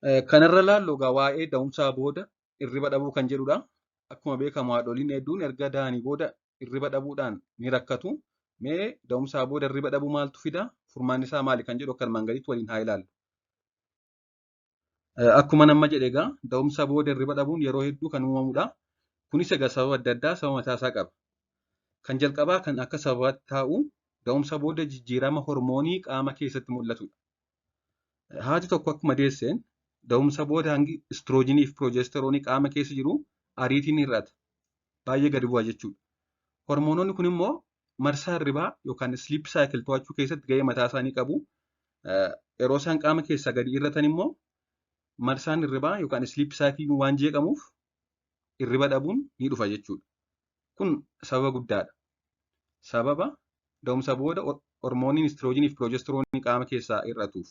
Kanarra laallu egaa waa'ee da'umsaa booda hirriba dhabuu kan jedhudha. Akkuma beekamu haadholiin hedduun erga da'anii booda hirriba dhabuudhaan ni rakkatu. Mee da'umsaa booda hirriba dhabuu maaltu fida? Furmaanni isaa maali kan jedhu akka armaan gadiitti waliin haa ilaallu. Akkuma nama jedhe egaa da'umsa booda hirriba dhabuun yeroo hedduu kan uumamudha. Kunis egaa sababa adda addaa sababa mataa isaa qaba. Kan jalqabaa kan akka sababaatti taa'u da'umsa booda jijjiirama hormoonii qaama keessatti mul'atudha. Haati tokko akkuma deesseen da'umsa booda hangi istiroojiinii fi piroojeesteroonii qaama keessa jiru ariitiin hir'ata. Baay'ee gadi bu'a jechuudha. Hormoononni kun immoo marsaa hirribaa yookaan sleep cycle to'achuu keessatti gahee mataa isaanii qabu. Yeroo isaan qaama keessaa gadi hir'atan immoo marsaan hirribaa yookaan sleep cycle waan jeeqamuuf hirriba dhabuun ni dhufa jechuudha. Kun sababa guddaadha. Sababa da'umsa booda hormooniin istiroojiinii fi piroojeesteroonii qaama keessaa hir'atuuf.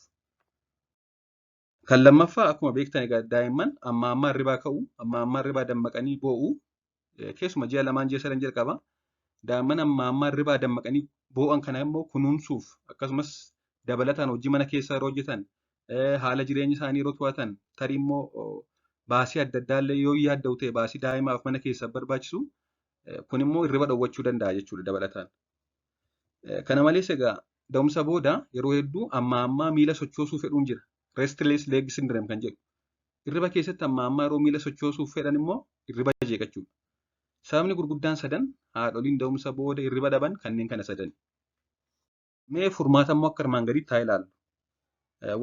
Kan lammaffaa akkuma beektan egaa daa'imman amma ammaa hirribaa ka'u, amma ammaa hirribaa dammaqanii boo'u, keessuma ji'a 2 ji'a 3 jalqaba. Daa'imman amma ammaa hirribaa dammaqanii boo'an kana immoo kunuunsuuf akkasumas dabalataan hojii mana keessaa yeroo hojjetan, haala jireenya isaanii yeroo to'atan, tarii immoo baasii adda addaa illee yoo yaadda'u ta'e baasii daa'imaaf mana keessaa barbaachisu kun immoo hirriba dhowwachuu danda'a jechuudha dabalataan. Kana malees egaa da'umsa booda yeroo hedduu amma ammaa miila sochoosuu fedhuun jira. Restless leg syndrome kan jedhu. Hirriba keessatti amma ammaa yeroo miila sochoosuuf fedhan immoo hirriba jeeqachuudha. Sababni gurguddaan sadan haadholiin da'umsa booda hirriba dhaban kanneen kana sadan. Mee furmaata immoo akka armaan gadiitti haa ilaallu.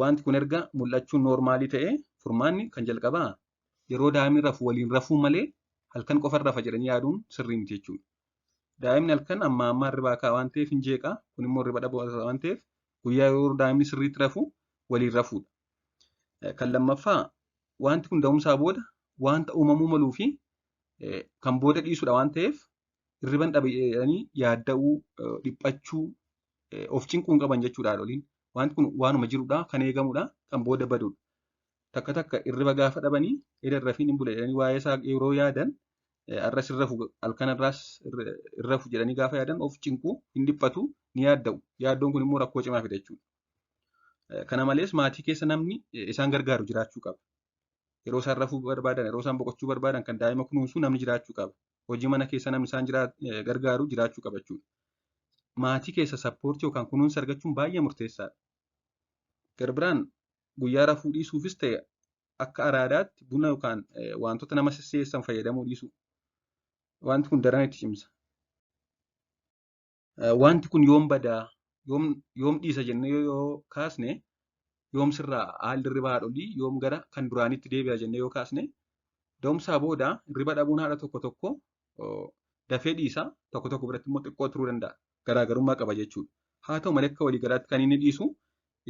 Wanti kun erga mul'achuun noormaalii ta'ee furmaanni kan jalqabaa yeroo daa'imni rafu waliin rafuu malee halkan qofa rafa jedhanii yaaduun sirrii miti jechuudha. Daa'imni halkan amma ammaa hirribaa ka'a waan ta'eef hin jeeqa. Kun immoo hirriba dhabuu waan ta'eef guyyaa yeroo daa'imni sirriitti rafu waliin rafuudha. Kan lammaffaa wanti kun da'umsaa booda wanta uumamuu maluu fi kan booda dhiisudha waan ta'eef hirriban dhabe jedhanii yaadda'uu, dhiphachuu, of cinquu hin qaban jechuudha haadholiin. Wanti kun waanuma jirudha, kan eegamudha, kan booda badudha. Takka takka hirriba gaafa dhabanii eda hin rafiin hin bula jedhanii waa'ee isaa yeroo yaadan har'as hin rafu halkan irraas hin rafu jedhanii gaafa yaadan of cinquu, hin dhiphatu, ni yaadda'u. Yaaddoon kun immoo rakkoo cimaa fida jechuudha. Kana malees maatii keessa namni isaan gargaaru jiraachuu qaba. Yeroo isaan rafuu barbaadan, yeroo isaan boqochuu barbaadan kan daa'ima kunuunsu namni jiraachuu qaba. Hojii mana keessa namni isaan gargaaru jiraachuu qaba jechuudha. Maatii keessa sappoortii yookaan kunuunsa argachuun baay'ee murteessaadha. Gara biraan guyyaa rafuu dhiisuufis ta'e akka araadaatti buna yookaan wantoota nama sisseessan fayyadamuu dhiisuu. Wanti kun daran itti cimsa. Wanti kun yoom badaa, yoom dhiisa jennee yoo kaasne, yoom sirraa haalli hirriba haadholii yoom gara kan duraanitti deebi'a jennee yoo kaasne, da'umsaa booda hirriba dhabuun haadha tokko tokko dafee dhiisa, tokko tokko biratti immoo xiqqoo turuu danda'a. Garaagarummaa qaba jechuudha. Haa ta'u malee akka waliigalaatti kan inni dhiisu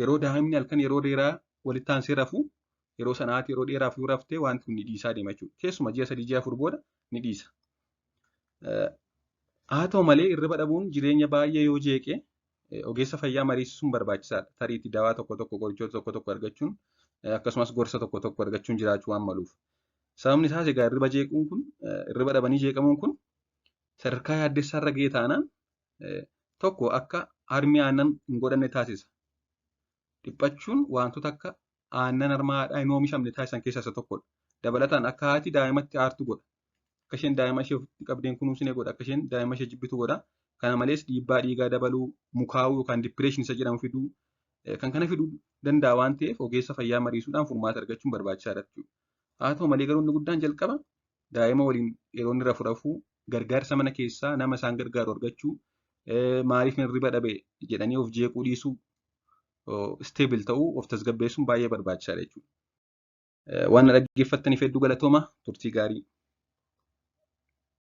yeroo daa'imni halkan yeroo dheeraa walitti aansee rafu yeroo sanaatti yeroo dheeraaf yoo raftee wanti kun ni dhiisaa deema jechuudha. Keessumaa ji'a 3 ji'a 4 booda ni dhiisa. Haa ta'u malee hirriba dhabuun jireenya baay'ee yoo jeeqe ogeessa fayyaa mariisisuun barbaachisaadha. Tariitii dawaa tokko tokko qorichoota tokko tokko argachuun akkasumas gorsa tokko tokko argachuun jiraachuu waan maluuf. Sababni isaas egaa hirriba jeequun kun hirriba dhabanii jeeqamuun kun sadarkaa yaaddessaarra ga'e taanaan tokko akka harmi aannan hin godhanne taasisa. Dhiphachuun wantoota akka aannan harma haadhaa hin oomishamne taasisan keessaa isa tokkodha. Dabalataan akka haati daa'imatti aartu godha. Akka isheen daa'ima ishee ofitti qabdeen kunuunsine godha. Akka isheen daa'ima ishee jibbitu godha. Kana malees dhiibbaa dhiigaa dabaluu, mukaa'uu yookaan dipireeshinii isa jedhamu fiduu kan kana fiduu danda'a waan ta'eef ogeessa fayyaa mariisuudhaan furmaata argachuun barbaachisaadha jechuudha. Haa ta'u malee garuu inni guddaan jalqaba daa'ima waliin yeroo inni rafu rafuu, gargaarsa mana keessaa nama isaan gargaaru argachuu, maaliif hirriba dhabe jedhanii of jeequu dhiisuu, stable ta'uu of tasgabbeessuun baay'ee barbaachisaadha jechuudha. Waan na dhaggeeffattaniif hedduu galatooma, turtii gaarii.